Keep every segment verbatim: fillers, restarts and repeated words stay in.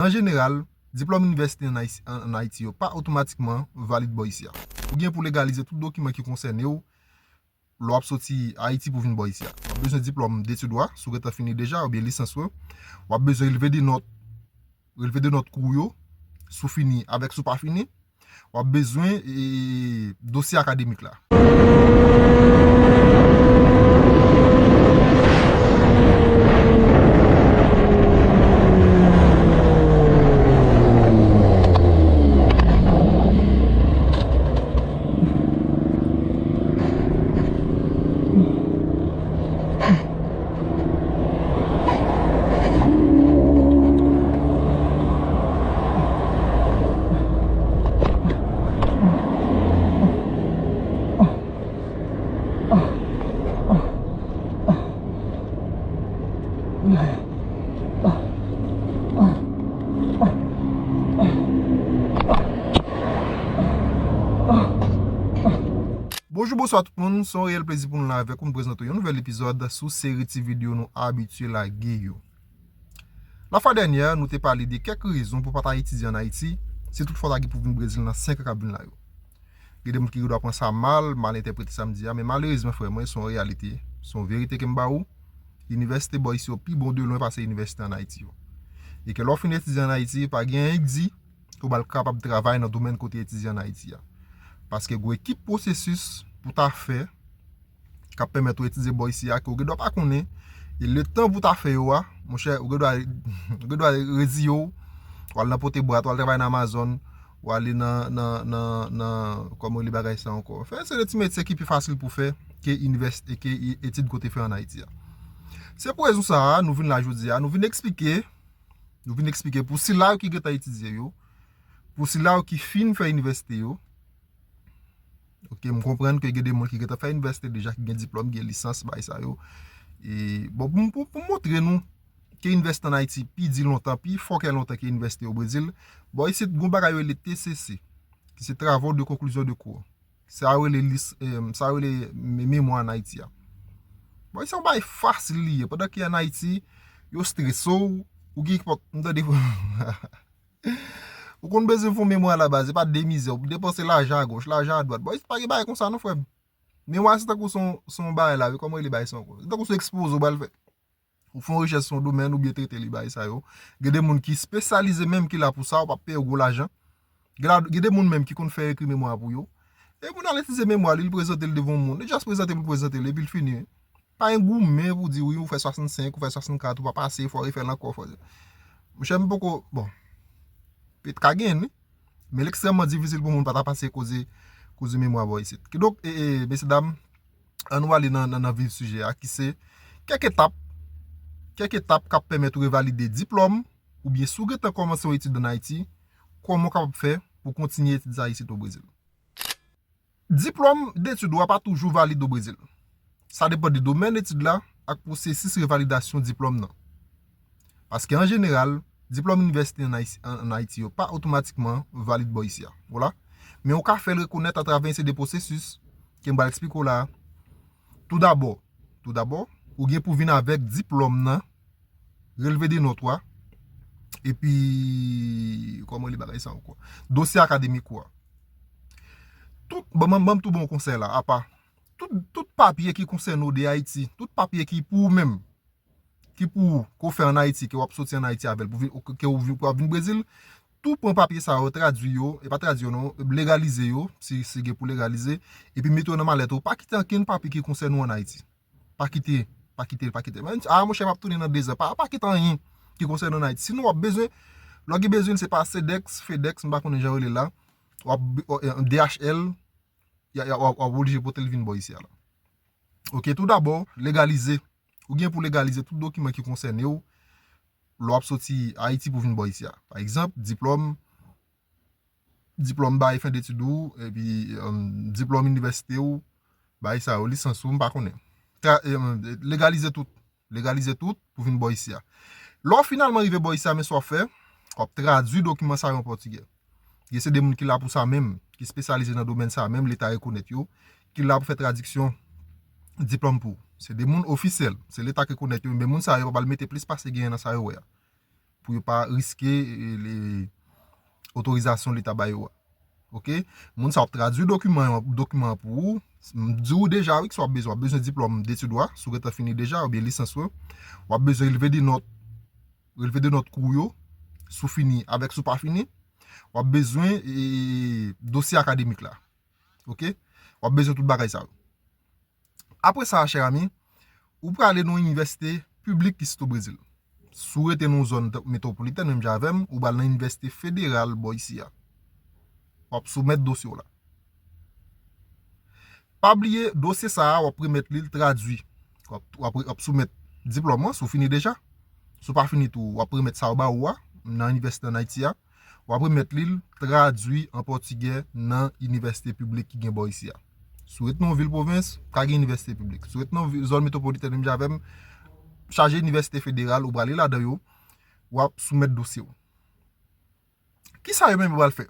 An jeneral, diplòm inivèsite ann Ayiti, ann, ann Ayiti yo pa otomatikman valid bò isi a. Ou gen pou legalize tout dokiman ki konsène w lè w ap soti Ayiti pou vin bò isi a. W ap bezwen diplòm detid ou a, si w gentan fini deja, oubyen lisans ou. W ap bezwen relve de nòt, relve de nòt kou w yo, si w fini avèk si w pa fini. W ap bezwen, e, dosye akademik la. Bonjou, bonswa tout moun. Se yon reyèl plezi pou nou la avèk ou. M prezante yon nouvèl epizòd sou seri ti videyo nou abitye lage yo. Lafwa dènyè, nou te pale de kèk rezon pou w pa ta etidye ann Ayiti, si toutfwa w ta gen pou vin Brezil nan senk an k ap vin la yo. Gen de moun ki gendwa pran sa mal, mal entèprete sa m di a, men malerezman, frè mwen, se yon reyalite, se yon verite ke m ba ou. Inivèsite bò isi yo pi bon de lwen pase inivèsite ann Ayiti yo. E ke lè w fin etidye ann Ayiti, pa gen anyen k di ke w pral kapab travay nan domèn kote etidye ann Ayiti a. Paske gen ekip pwosesis pou ta fè k ap pèmèt ou etidye bò isi a, ke ou gendwa pa konnen. E letan pou ta fè yo a, monchè, ou gendwa, ou gendwa reziye w, w al nan pote bwat, w al travay nan Amazon, w ale nan, nan, nan, nan, kòman yo rele bagay sa ankò? Fè se de ti metye ki pi fasil pou fè ke inivès-, ke i-, etid ke w te fè ann Ayiti a. Se pou rezon sa a, nou vin la jodi a, nou vin eksplike, nou vin eksplike pou sila yo ki gentan etidye yo, pou sila yo ki fin fè inivèsite yo, Ok, m konprann ke gen de moun ki gentan fè inivèsite deja, ki gen diplòm, gen lisans, bagay sa yo. E, bon, pou, pou, pou montre nou ke inivèsite ann Ayiti pi di lontan, pi fò ke lontan ke inivèsite o Brezil, bon, isit, gon bagay yo rele T C C, ki se Travaux de Conclusion de Cours. Sa yo rele lis-, em, sa yo rele me-, memwa ann Ayiti a. Bon, se yon bagay fasil li ye. Pandan ke ann Ayiti, yo strese w, ou gen, m tande, Ou konn bezwen fè yon memwa la baz, se pa de mizè, ou depanse lajan agoch, lajan adwat. Bon, pa gen bagay konsa non, frè m. Memwa se tankou se yon, se yon bagay la, wi, kòman rele bagay sa ankò? Se tankou se yon ekspoze ou pral fè. Ou fè yon rechèch sou yon domèn oubyen trete li bagay sa yo. Gen de moun ki espesyalize menm ki la pou sa, ou p ap peye yo gwo lajan. Gen la, gen de moun menm ki konn fè ekri memwa pou yo. E moun al etidye memwa li, li prezante l devan yon moun. Li just prezante pou l prezante l, epi l fini. Pa gen goumen pou di wi, ou fè swasannsenk, ou fè swasannkat, ou pa pase, fò refè l ankò, fò. Monchè, m poko, bon. Pèt ka gen, wi. Men l ekstrèmman difisil pou moun pa ta pase koze, koze memwa bò isit. Kidonk, e, e, mesye dam, ann nou ale nan, nan, nan vif sijè a, ki se kèk etap, kèk etap k ap pèmèt ou revalide diplòm, oubyen si w gentan kòmanse yon etid ann Ayiti, kòman w kapab fè pou kontinye etid sa isit o Brezil. Diplòm detid ou a pa toujou valid o Brezil. Sa depann de domèn etid la ak pwosesis revalidasyon diplòm nan. Paske an jeneral, diplòm inivèsite ann Ayis-, ann, ann Ayiti yo pa otomatikman valid bò isi a. Vwala. Men ou ka fè l rekonèt atravè yon seri de pwosesis ke m pral eksplike w la a. Toudabò, toudabò, ou gen pou vin avèk diplòm nan, relve de nòt ou a, epi, kòman rele bagay sa ankò? Dosye akademik ou a. Tout, ban m, ban m tou ba w konsèy la, apa, tout, tout papye ki konsène w de Ayiti, tout papye ki pou ou menm, ki pou ou, ke w fè ann Ayiti, ke w ap soti ann Ayiti avè l, pou vin, ke w vin, pou w ap vin Brezil, tou pran papye sa yo, tradui yo, e pa tradui yo non, legalize yo, si, si gen pou legalize, epi mete yo nan malèt ou. Pa kite ankenn papye ki konsène w ann Ayiti. Pa kite, pa kite, pa kite. Men, a, monchè, m ap tounen nan dezan. Pa, pa kite anyen ki konsène w ann Ayiti. Sinon, w ap bezwen, lè w gen bezwen, se pa Sedex, Fedex, m pa konnen jan yo rele l la. W ap, w, e, D H L, y a, y a, w ap, w ap oblije pote l vin bò isi a la. Ok, toudabò, legalize. Ou gen pou legalize tout dokiman ki konsène w lè w ap soti Ayiti pou vin bò isi a. Pa egzanp, diplòm, diplòm bay fen detid ou, epi, em, diplòm inivèsite w, bay sa yo, lisans ou, m pa konnen. Tra-, em, legalize tout. Legalize tout pou vin bò isi a. Lè w finalman rive bò isi a, men sa w ap fè, w ap tradui dokiman sa yo an pòtigè. Gen se de moun ki la pou sa menm, ki espesyalize nan domèn sa menm, Leta rekonèt yo, ki la pou fè tradiksyon diplòm pou ou. Se de moun ofisyèl, se Leta ki rekonèt yo, men moun sa yo pa pral mete plis pase genyen nan sa yo wè a. pou yo pa riske, e, le, otorizasyon leta ba yo a. Oke? Moun sa w ap tradui dokiman, dokiman an pou ou. M di w deja, wi, ki sa w ap bezwen. W ap bezwen diplòm detid ou a, si w gentan fini deja, oubyen lisans ou. W ap bezwen relve de nòt, relve de nòt kou w yo, si w fini, avèk si w pa fini. W ap bezwen, e, dosye akademik la. Oke? W ap bezwen tout bagay sa yo. Apre sa, chè ami, ou prale nan yon inivèsite piblik isit o Brezil. Si w rete nan yon zòn t-, metwopolitèn, menm jan avè m, ou pral nan inivèsite federal bò isi a. W ap soumèt dosye w la. Pa bliye, dosye sa a, w ap remèt li l tradui. W ap, w ap, w ap soumèt diplòm ou an, si w fini deja. Si w pa fini tou, w ap remèt sa yo ba ou a, nan inivèsite ann Ayiti a. W ap remèt li l tradui an pòtigè nan inivèsite piblik ki gen bò isi a. Si w ret nan yon vil pwovens, ka gen inivèsite piblik. Si w ret nan yon vil, zòn metwopolitèn, menm jan avè m, chaje inivèsite federal, ou prale ladan yo, w ap soumèt dosye w. Kisa yo menm yo pral fè?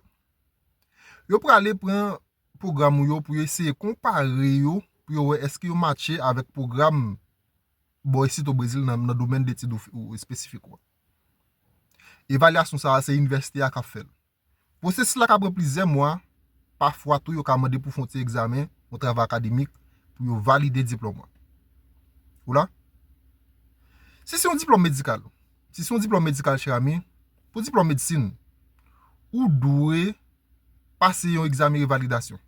Yo prale pran pwogram ou yo pou yo eseye konpare yo, pou yo wè èske yo matche avèk pwogram bò isit o Brezil nan, nan domèn detid ou, ou espesifik ou a. Evalyasyon sa a, se inivèsite a k ap fè l. Pwosesis la ka pran plizyè mwa, pafwa tou yo ka mande pou fè yon ti egzamen, yon travay akademik, pou yo valide diplòm ou an. Ou la? Si se yon diplòm medikal, si se yon diplòm medikal, chè ami, pou diplòm medsin, ou dwe pase yon egzamen revalidasyon.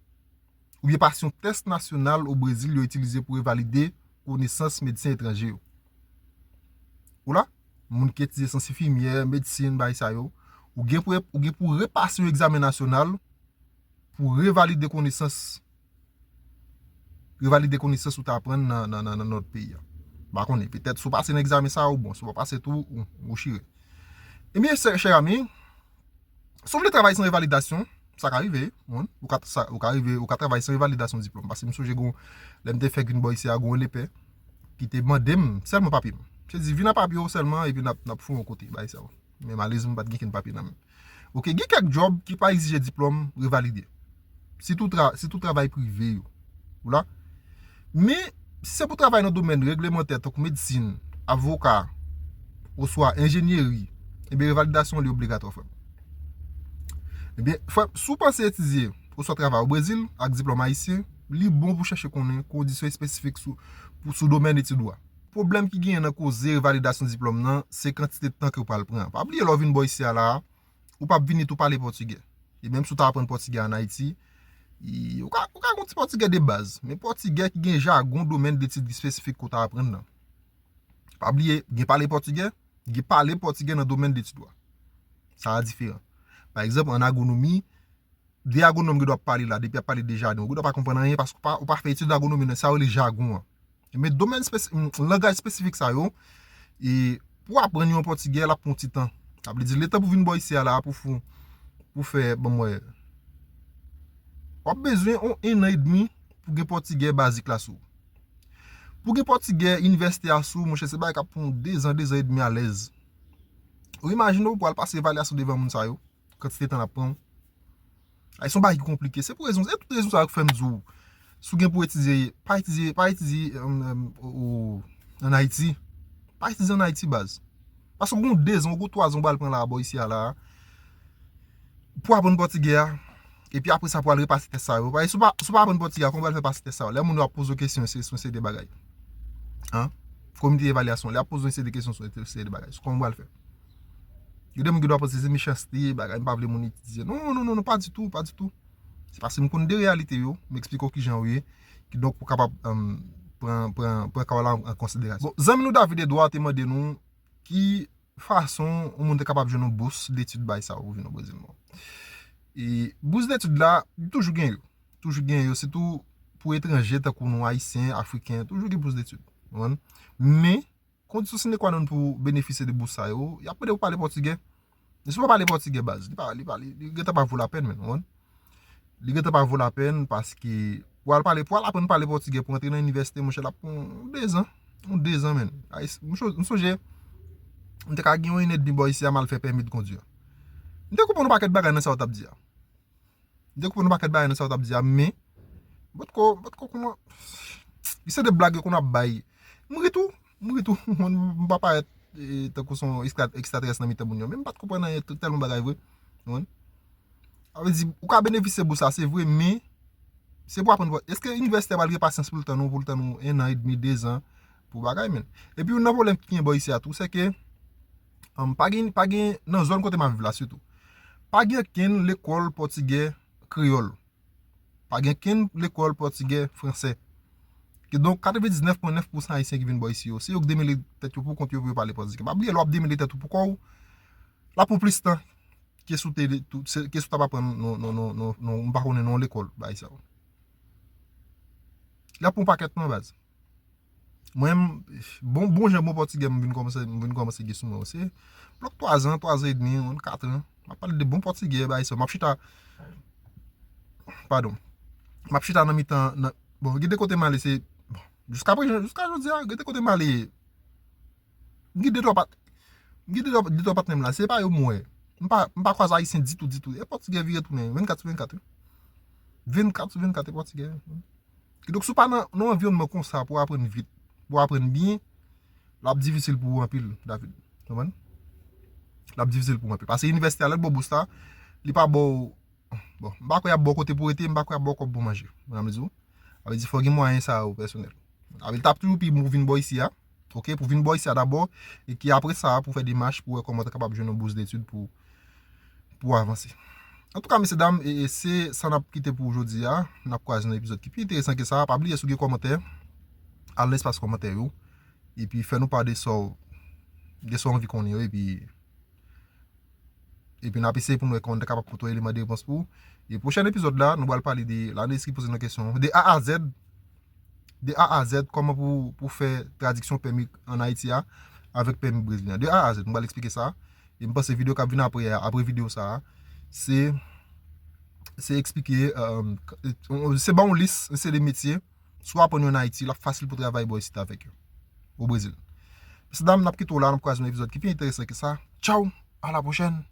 Oubyen pase yon tès nasyonal o Brezil yo itilize pou revalide konesans medsen etranje yo. Ou la? Moun ki etidye syans enfimyè, medsin, bagay sa yo. Ou gen pou, ou gen pou repase yon egzamen nasyonal pou revalide konesans, revalide konesans ou te aprann nan, nan, nan, nan lòt peyi a. M pa konnen, petèt si w pase nan egzamen sa a, ou bon. Si w pa pase tou, ou, ou chire. Ebyen, chè, chè ami, si w vle travay san revalidasyon, sa ka rive, wi. Ou ka, sa, ou ka rive, ou ka travay san revalidasyon diplòm. Paske m sonje gon, lè m te fèk vin bò isi a, gon lepè ki te mande m sèlman papye m. Misye di, "Vin ak papye w sèlman, epi n ap, n ap fè w yon kote, bagay sa yo." Men malerezman, m pa t gen kenn papye nan men m. Oke, gen kèk djòb ki pa egzije diplòm revalide. Sitou tra-, sitou travay prive yo. Ou la? Men, si se pou travay nan domèn reglemantè, tankou medsin, avoka, oswa enjenyeri, ebyen, revalidasyon li obligatwa, frè m. Ebyen, frè m, si w panse etidye oswa travay o Brezil ak diplòm ayisyen, li bon pou chèche konnen kondisyon espesifik sou, pou, sou domèn etid ou a. Pwoblèm ki genyen nan koze revalidasyon diplòm nan, se kantite tan ke w pral pran. Pa bliye, lè w vin bò isi a la a, ou p ap vini tou pale pòtigè. E menm si w ta aprann pòtigè ann Ayiti, e, ou ka, ou ka gen yon ti pòtigè de baz. Men pòtigè ki gen jagon domèn detid espesifik ke w ta aprann nan. Pa bliye, gen pale pòtigè, gen pale pòtigè nan domèn detid ou a. Sa a diferan. Pa egzanp, ann agwonomi, de agwonòm gen dwa ap pale la, depi y ap pale de jaden, ou gen dwa pa konprann anyen paske ou pa, ou pa fè etid agwonomi nan, sa yo rele jagon an. Men domèn espesi-, m, langaj espesifik sa yo, e pou aprann yon pòtigè, l ap pran yon ti tan. Sa vle di, letan pou vin bò isi a la, pou fou, pou fè, ban m wè, w ap bezwen yon, en an edmi pou gen pòtigè bazik la sou ou. Pou gen pòtigè inivèsite a sou ou, monchè, se bagay k ap pran w dezan, dezan edmi alèz. Ou imajine w pou al pase evalyasyon devan moun sa yo, kantite tan l ap pran w. Ay, se yon bagay ki konplike. Se pou rezon, se tout rezon sa yo k fè m di w, si w gen pou etidye, pa etidye, pa etidye, ann, ann, o, o, ann Ayiti. Pa etidye ann Ayiti, baz. Paske w gen dezan, w gen twazan w pral pran la a bò isi a la a, pou aprann pòtigè a. Epi apre sa, pou al repase tès sa yo. Paske si w pa, si w pa aprann pòtigè a, kòman w pral fè pase tès sa yo? Lè moun yo ap poze w kesyon, se sou yon seri de bagay. An? Komite evalyasyon, lè y ap poze w yon seri de kesyon sou yon seri de bagay. Kòman w pral fè? Gen de moun ki dwa panse se mechanste, bagay, m pa vle moun etidye. Non, non, non, non, pa ditou, pa ditou. Se paske m konn de reyalite yo, m eksplike w kijan yo ye, kidonk pou w kapab, em, pran, pran, pran ka w la an konsiderasyon. Bon, zanmi nou David Edouard te mande nou ki fason yon moun te kapab jwenn yon bous detid bay sa ou vin o Brezil non. E bous detid la, li toujou gen yo. Toujou gen yo, sitou pou etranje, tankou nou Ayisyen, Afriken, toujou gen bous detid. Ou konprann? Men, kondisyon sine qua non pou benefisye de bous sa yo, y ap mande pou pale pòtigè. E si w pa pale pòtigè, baz, li pa, li pa, li, li gentan pa vo lapèn, menn, ou konprann? Li gentan pa vo lapèn paske pou al pale, pou al aprann pale pòtigè, pou antre nan inivèsite, monchè, l ap pran yon dezan. Yon dezan, menn. Ay, m cho-, m sonje, m te ka gen yon enèdmi bò isi a, m al fè pèmi de kondwi a. M te konprann yon pakèt bagay nan sa w t ap di a. M te konprann yon pakèt bagay nan sa w t ap di a, men, m potko, m potko kouman, se de blag yo konn ap bay. M ri tou, m ri tou, m pa parèt e, tankou se yon ekstra- ekstraterès nan mitan moun yo. Men m pa t konprann anyen, t- tèlman bagay vre. Ou konprann? Sa vle di, ou ka benefisye bous la, se vre, men se pou aprann. Èske inivèsitè pral gen pasyans pou l tann ou, pou l tann ou en an edmi, dezan, pou bagay, men. Epi, youn nan pwoblèm ki gen bò isi a tou, se ke, um, pa gen, pa gen, nan zòn kote m ap viv la, sitou, pa gen kenn lekòl pòtigè kreyòl. Pa gen kenn lekòl pòtigè fransè. Kidonk, katrevendiznèf pwen nèf pousan Ayisyen ki vin bò isi yo, se yo ki demele tèt yo pou kont yo pou yo pale pòtigè. Pa bliye, lè w ap demele tèt ou pou kò w, l ap pran plis tan ke si w te, ke si w t ap aprann non, non, non, non, non, m pa konnen non lekòl, bagay sa yo. L ap pran yon pakèt nan baz. Mwen, m- bon, bon jan bon pòtigè m vin kòmanse, m vin kòmanse gen sou mwen yo. Se blòk twa zan, twa zan edmi, yon kat an. M ap pale de bon pòtigè, bagay sa. M ap chita, padon. M ap chita nan mitan, nan, bon, gen de kote m ale, se, bon, jiska prezan, jiska jodi a, gen de kote m ale, m gen de twa pat-, m gen de twa, de twa patnè m la, se pa yo m wè. M pa, m pa kwaze Ayisyen ditou, ditou. E pòtigè vire tounen, vennkat sou vennkat, wi. Vennkat sou vennkat, e pòtigè. Kidonk, si w pa nan, nan yon anviwònman konsa pou w aprann vit, pou w aprann byen, l ap difisil pou ou anpil, David. Konprann? L ap difisil pou ou anpil. Paske inivèsite a, lè l ba w bous la, li pa ba w, bon, m pa kwè y ap ba w kote pou w rete, m pa kwè y ap ba w kòb pou manje. Mwen, m di w. Sa vle di, fò w gen mwayen sa yo pèsonèl. Sa vle di, l t ap toujou pi bon pou vin bò isi a. Oke, pou vin bò isi a dabò, e ki apre sa, pou fè demach, pou wè kòman w ta kapab jwenn yon bous detid pou, pou avanse. Antouka, mesye dam, e, e se sa n ap kite pou jodi a. N ap kwaze nan epizòd ki pi enteresan ke sa. Pa bliye, si w gen kòmantè, al nan espas kòmantè yo. Epi fè nou pa de sa w, de sa w anvi konnen yo. Epi, epi n ap eseye pou nou wè kòman n ta kapab pote yon eleman de repons pou ou. E pwochèn epizòd la, nou pral pale de, la nou ki poze nan kesyon, de A a Z, de A a Z, kòman pou, pou fè tradiksyon pèmi ann Ayiti a, avèk pèmi brezilyen. De A a Z, m pral eksplike sa. E m panse videyo k ap vin apre a, apre videyo sa a, se, se eksplike, um, se ba w yon lis, se de metye, si w aprann yo ann Ayiti, l ap fasil pou travay bò isit avèk yo, o Brezil. Mesye dam, n ap kite w la, n ap kwaze yon epizòd ki pi enteresan ke sa. Tchaw, a la pwochèn.